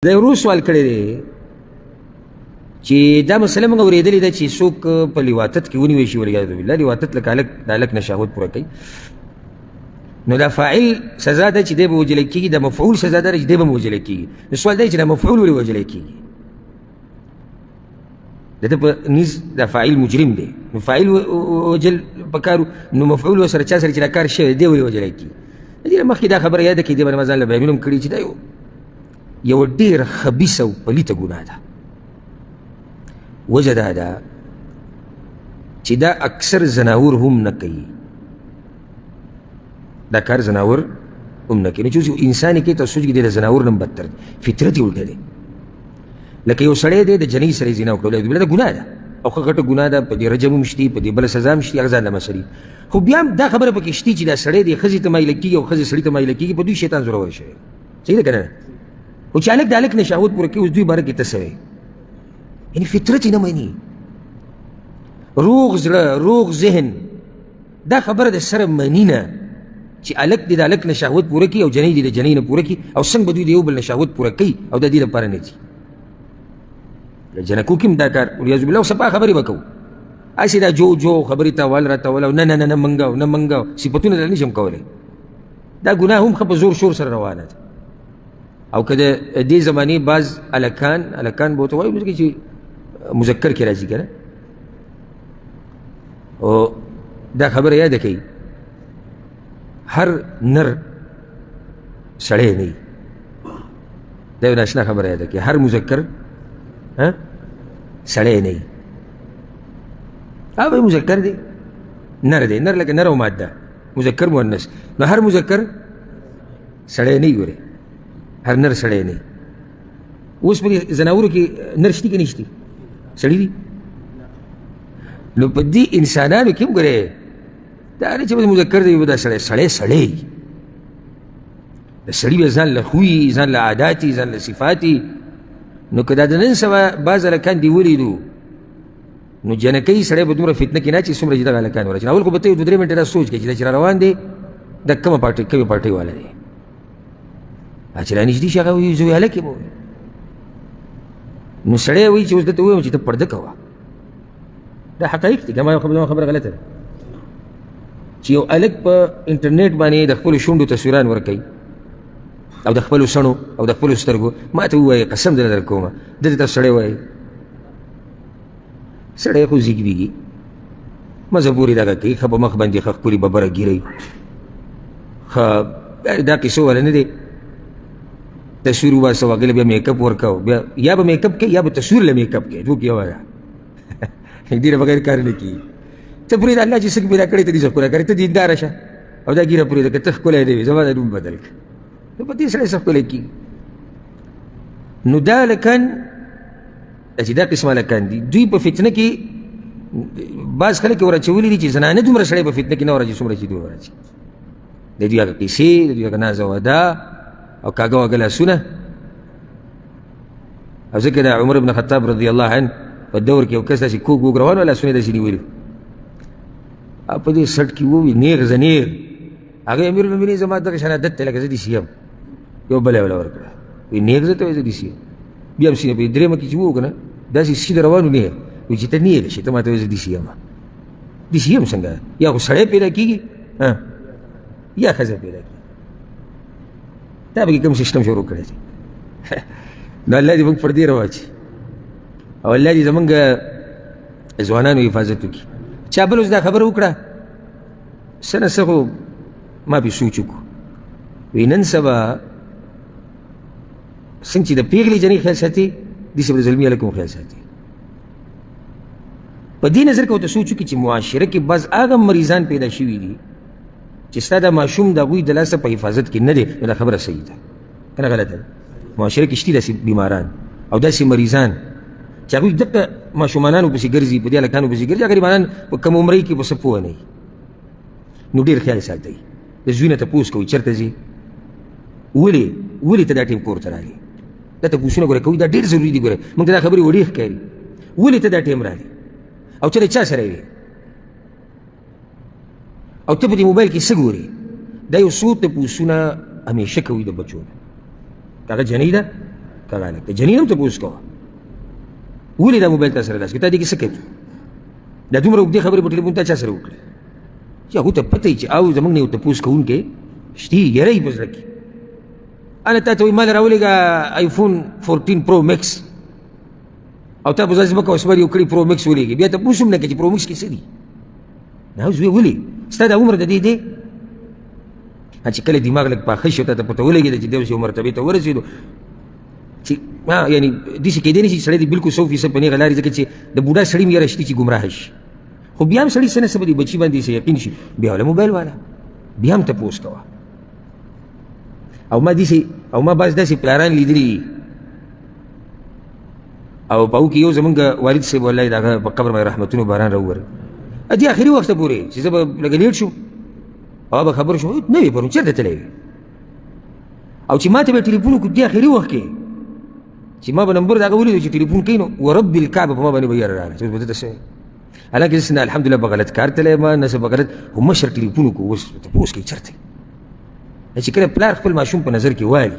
دا ورو سوال کړی دی چې دا مسله موږ اورېدلې ده چې څوک په لواطت کې ونیول شي، والعیاذ بالله، لواطت لکه هلک د هلک نه شهوت پوره کوي، نو دا فاعل سزا ده چې دی به وژل کېږي، د مفعول سزا ده چې دی به هم وژل کېږي. نو سوال دی چې دا مفعول ولې وژل کېږي؟ د ده په نیز دا فاعل مجرم دی، نو فاعل وژل پکار، نو مفعول ورسره چا سره چې دا کار شوی دی ولې وژل کېږي؟ د دې نه مخکې دا خبره یاده کړي، دې باندې ما ځان له بیانونه هم کړي چې دا یوه ډېره خبیثه او پلیته ګناه ده. وجه دا ده چې دا اکثر ځناور هم نه کوي، دا کار ځناور هم نه کوي. نو چې اوس یو انسان یې کوي، ته سوچ کې دی د ځناور نه هم بدتر دی، فطرت یې الټه دی. لکه یو سړی دی د جنۍ سره یې زنا وکړه، والعیاذ بالله، دا ګناه ده او ښه غټه ګناه ده، په دې رجم هم شتي، په دې بله سزا هم شتي، هغه ځان له مسلې. خو بیا هم دا خبره پکې شتي چې دا سړی دی ښځې ته مایله کېږي او ښځې سړي ته مایله کېږي، په دوی شیطان زورور شوی. صحیح ده که نه؟ خو چې هلک د هلک نه شهوت پوره کوي، اوس دوی باره کې ته څه وایې؟ یعنې فطرت یې نه مني، روغ زړه، روغ ذهن دا خبره د سره مني نه چې هلک دې د هلک نه شهوت پوره کړي او جنۍ دې د جنۍ نه پوره کړي، او څنګه به دوی د یو بل نه شهوت پوره کوي، او د دې لپاره نه دي. د جنکو کې هم دا کار، والعیاذ بالله، صفا خبرې به کوو، هسې دا جو جو خبرې ته ول راته ول، او نه نه نه نه منګه او نه منګه صفتونه نه نشم کولی. دا ګناه هم ښه په زور شور سره روانه ده. او که د دې زمانې بعض هلکان، هلکان به ورته وایو ځکه چې مذکر کې راځي که نه، او دا خبره یاده کوي، هر نر سړی نه وي. دا یو ناشنا خبره یاده کوي، هر مذکر سړی نه وي. هغه مذکر دی، نر دی، نر لکه نر او ماده، مذکر مؤنث، نو هر مذکر سړی نه ګوري، هر نر سړی نه. اوس په دې ځناورو کې نر شتي که نشتي؟ سړي دي. نو په دې انسانانو کې هم ګورې دا نه چې بس مذکر دی دا سړی، سړی سړی د سړي بیا ځان له خوی، ځان له عاداتي، ځان له صفاتي. نو که دا د نن سبا بعض هلکان دې ولیدو، نو جنکۍ سړی به دومره فتنه کې نه چې څومره چې دغه هلکان ورچي. اول خو به ته یو دوه درې منټه دا سوچ کوې چې دا چې را روان دی دا کومه پارټۍ، کومې پارټۍ والا دی، چې را نږدې شي هغه وایي زه هلک یم. نو سړی وایي چې اوس ده ته ووایم چې ته پرده کوه. دا حقایق دي، که ما خبره غلطه ده چې یو هلک په انټرنیټ باندې د خپلو شونډو تصویران ورکوي او د خپلو سڼو او د خپلو سترګو، ما ته ووایي قسم درنه در کومه، ده ته سړی وایي، سړی خو زیږ بیږي، مزه پورې دغه کوي، ښه په مخ باندې ښه ښکلي ببره ږیره وي، ښه دا قصو والا نه دی، تصویر وباسه، هغې له بیا میک اپ ورکوه، بیا یا به میک اپ کوي یا به تصویر له میک اپ کوي، دوه کې یوه ده، دې نه بغیر کار نه کېږي. ته پرېږده الله چې څه پیدا کړی ته دې ښکلی کړی، ته دینداره شه او دا ږیره پرېږده، که ته ښکلی نه وې زما دا نوم بدل کړه، نو په دې سړی څه ښکلی کېږي؟ نو دا هلکان چې دا قسمه هلکان دي، دوی په فتنه کې بعض خلک یې ور اچولي دي چې زنانه دومره سړی په فتنه کې نه ور اچوي څومره چې دوی ور اچوي. د دوی هغه قیصې، د دوی هغه ناز او ادا او کاږه واږه لاسونه. او ځکه د عمر بن خطاب رضی الله عنه په دور کې یو کس داسې کوږ ووږ روان و، لاسونه یې داسې نیولي، او په دې سټ کې ووي نیغ زه نیغ. هغه امیر المؤمنین زما دغه شان عادت دی لکه زه داسې یم، یو بله وله ورکړه، وایي نیغ زه ته وایي زه داسې یم. بیا هم سینه په درېیمه کې چې وو که نه داسې سیده روان و نیغ، وایي چې ته نیغ شې، ته ما ته وایي زه داسې یم، داسې یم څنګه؟ یا خو سړی پیدا کېږي یا ښځه پیدا کېږي. دا به کوم سیستم شروع کړی دی؟ نو الله دې موږ پر دې رواچي او الله دې زمونږ ځوانانو حفاظت وکړي. چا بل اوس دا خبره وکړه، څه نه څه خو ما پې سوچ وکړو، وایي نن سبا څنګه چې د پیغلې جنۍ خیال ساتي، داسې به د زلمي هلک هم خیال ساتي. په دې نظر کې ورته سوچ وکړي چې معاشره کې بعض هغه مریضان پیدا شوي دي چې ستا دا ماشوم د هغوی د لاسه په حفاظت کې نه دی، نو دا خبره صحیح ده که نه غلطه ده؟ معاشره کې شتي داسې بیماران او داسې مریضان چې هغوی دقه ماشومانانو پسې ګرځي، په دې هلکانو پسې ګرځي، هغه غریبانان په کم عمرۍ کې په څه پوه نه وي. نو ډېر خیال ساتئ، د زوی نه تپوس کوئ چېرته ځي، ولې ولې ته دا ټیم کور ته راغلې، دا تپوسونه ګوره کوئ، دا ډېر ضروري دي. ګوره موږ ته دا خبرې وړې ښکاري، ولې ته دا ټیم راغلې او ته له چا سره وې او ته په دې موبایل کې څه ګورې؟ دا یو څو تپوسونه همیشه کوي د بچو نه، که هغه جنۍ ده کغه هلک د جنین هم تپوس کوه، ولې دا موبایل تا سره لاس کې، تا دې کې څه کوي؟ دا دومره اوږدې خبرې په ټلیفون تا چا سره وکړې؟ چې هغو ته پته چې او زموږ نه یو تپوس کوونکی شتي، یره یې په زړه کې. انا تا ته وایي ما له راولېږه آیفون 14 پرو مکس، او تا په ځای ځمکه اوس یو کړي پرو مکس ولېږي، بیا تپوس هم نه کوي چې پرو مکس کې څه دي. نه زوی ولې ستا دا عمر د دې دی؟ چې کله دماغ لږ پاخه شي، تا ته پته ولګېده چې دی اوس یو مرتبې ته ورسېدو چې یعنی داسې کېدی نه شي چې سړی دې بلکل 100% په نېغه لارې، ځکه چې د بوډا سړي هم یره شتي چې ګمراه شي، خو بیا هم سړي څه نه څه به دې بچي باندې څه یقین شي، بیا وله موبایل والا بیا هم تپوس کوه. او ما داسې او ما بعض داسې پلاران لیدلي دي، او په هغو کې یو زمونږ والد صاحب والله د هغه په قبر باندې رحمتونو باران راووري، دې آخري وخته پورې چې زه به لږ لیټ شم او به خبر شم نه وي پرون چېرته تللی وي، او چې ما ته به ټلیفون وکړو دې آخري وخت کې چې ما به نمبر د هغه ولیدو چې ټلیفون کوي، نو ورب الکعبه په ما باندې به یاره راغله چې اوس به ده ته څه حالانکه زه نه الحمدلله په غلط کار تللی یم، نه څه په غلط، خو مشر ټلیفون وکړو اوس تپوس کوي چېرته. چې کله پلار خپل ماشوم په نظر کې والي،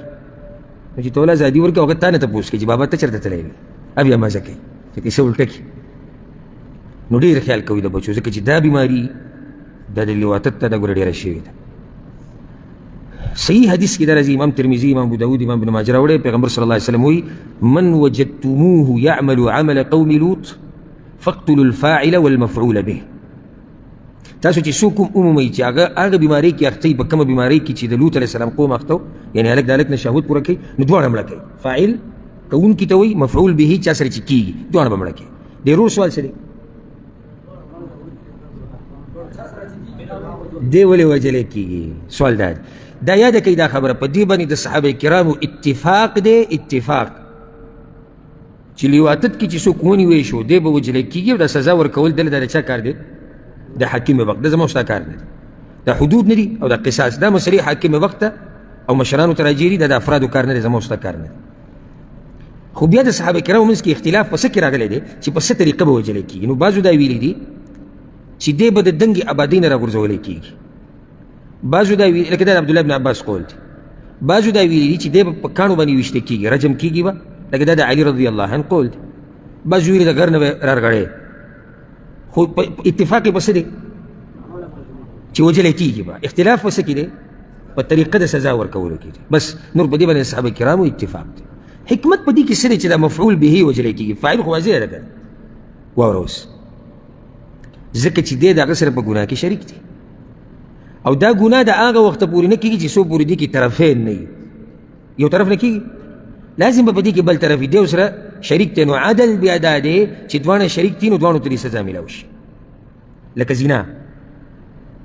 نو چې ته ولا ازادي ورکړه، هغه تا نه تپوس کوي چې بابا ته چېرته تللی وې، بیا مزه کوي چې کیسه الټه کړي. نو ډېر خیال کوي د بچو، ځکه چې دا بیماري دا د لواطت ته دا ګوره ډېره شوې ده. صحیح حدیث کې دا راځي، امام ترمذي، امام ابو داود، امام ابن ماجه راوړی، پیغمبر صلی الله علیه وسلم وایي من وجدتموه يعمل عمل قوم لوط فاقتلوا الفاعل والمفعول به. تاسو چې څوک هم ومومئ چې هغه هغه بیمارۍ کې اخته وي، په کومه بیمارۍ کې چې د لوط علیه السلام قوم اخته و، یعنې هلک د هلک نه شهوت پوره کوي، نو دواړه مړه کوي. فاعل کوونکي ته وایي، مفعول به چا سره چې کېږي، دواړه به مړه کوي. د ورور سوال څه دی؟ دی ولې وژلی کېږي؟ سوال دا دی. دا یاده کوي دا خبره، په دې باندې د صحابه کرامو اتفاق دی، اتفاق چې لیواتت کې چې څوک ونیوی شو دی به وژل کېږي، او د سزا ورکول دله د چا کار دی؟ د حاکم وخت، دا زما ستا کار نه دی، دا حدود نه دي او دا قصاص، دا مسلې حاکم وخت ته او مشرانو ته راجع دي، دا د افرادو کار نه دی، زما ستا کار نه دی. خو بیا د صحابه کرامو منځ کې اختلاف په څه کې راغلی دی چې په څه طریقه به وژل کېږي. نو بعضو دا ویلي دي چې دی به د دنګې ابادۍ نه راغورځولی کېږي، بعضو دا ویلي لکه دا د عبدالله بن عباس قول دی، بعضو دا ویلي دي چې دی به په کاڼو باندې ویشتل کېږي، رجم کېږي به، لکه دا د علي رضی الله عنه قول دی، بعضو ویلي د غر نه به رارغړی، خو اتفاق یې په څه دی چې وژلی کېږي به، اختلاف په څه کې دی؟ په طریقه د سزا ورکولو کې دی. بس نور په دې باندې صحابه کرامو اتفاق دی. حکمت په دې کې څه دی چې دا مفعول به وژلی کېږي، فاعل خو واضح ده که نه؟ واوره اوس، ځکه چې دی د هغه سره په ګناه کې شریک دی، او دا ګناه د هغه وخته پورې نه کېږي چې څو پورې دې کې طرفین نه وي، یو طرف نه کېږي، لازم به په دې کې بل طرف وي، دی سره شریک دی، نو عدل بیا دا دی چې دواړه شریک دي، نو دواړو ته دې سزا میلاو شي. لکه زنا،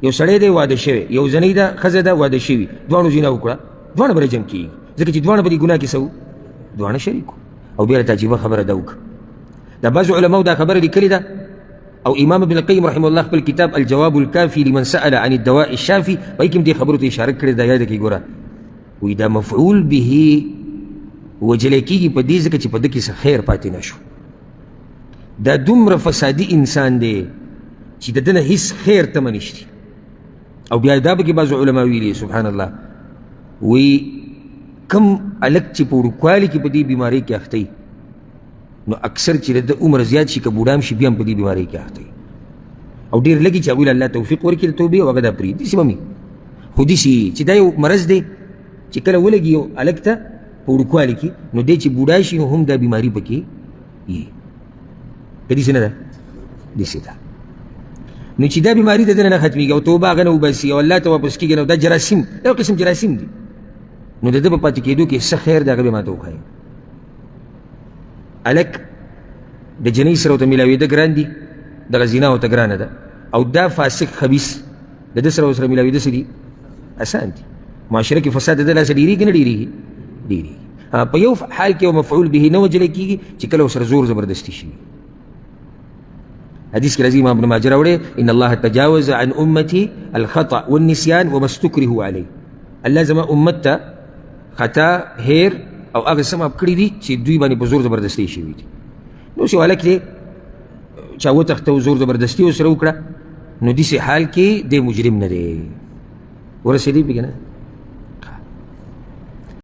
یو سړی دی واده شوی، یو زنۍ ده ښځه ده واده شوي، دواړو زنا وکړه، دواړه به رجم کېږي، ځکه چې دواړه په دې ګناه کې څه وو؟ دواړه شریک وو. او بیا راته عجیبه خبره ده وکړه، دا بعضو علماو دا خبره لیکلې ده، او امام ابن القیم رحمه الله خپل کتاب الجواب الكافي لمن سأل عن الدواء الشافي په کې هم دې خبرو ته اشاره کړې ده. یاده کړئ ګوره، وایي دا مفعول به وژلی کېږي په دې ځکه چې په ده کې څه خیر پاتې نه شو، دا دومره فسادي انسان دی چې د ده نه هیڅ خیر تمه نشته. او بیا دا پکې بعضو علما ویلي سبحان الله، وایي کم هلک چې په وړوکوالي کې په دې بیمارۍ کې اخته وي، نو اکثر چې د ده عمر زیات شي که بوډا هم شي بیا هم په دې بیمارۍ کې اخته وي، او ډېر لږ چې هغوی له الله توفیق ورکړي د توبې او هغه دا پرېږدي. داسې به هم وي، خو داسې چې دا یو مرض دی چې کله ولګي یو هلک ته په وړوکوالي کې، نو دی چې بوډا شي نو هم دا بیماري پکې وي. که داسې نه ده؟ داسې ده. نو چې دا بیماري د ده نه ختمېږي او توبه هغه نه وباسي او الله ته واپس کېږي، نو دا جراثیم، دا یو قسم جراثیم دي، نو د ده په پاتې کېدو کې څه خیر دی هغه به ما ته وښایي. هلک د جنۍ سره ورته میلاوېده ګران دي، دغه زنا ورته ګرانه ده، او دا فاسق خبیث د ده سره ورسره میلاوېده څه دي؟ اسان دي. معاشره کې فساد د ده لاسه ډېرېږي نه ډېرېږي؟ ډېرېږي. په یو حال کې یو مفعول به نه وژل کېږي چې کله ورسره زور زبردستي شي. حدیث کې راځي، امام ابن ماجه راوړی، ان الله تجاوز عن امتي الخطأ والنسيان وما استكره عليه. الله زما امت ته خطا، هیر او هغه څه معاف کړي دي چې دوی باندې په زور زبردستي شوي دي. نو چې هلک دی چا وتښته او زور زبردستي ورسره وکړه، نو داسې حال کې دی مجرم نه دی. ورسېدی پې که نه؟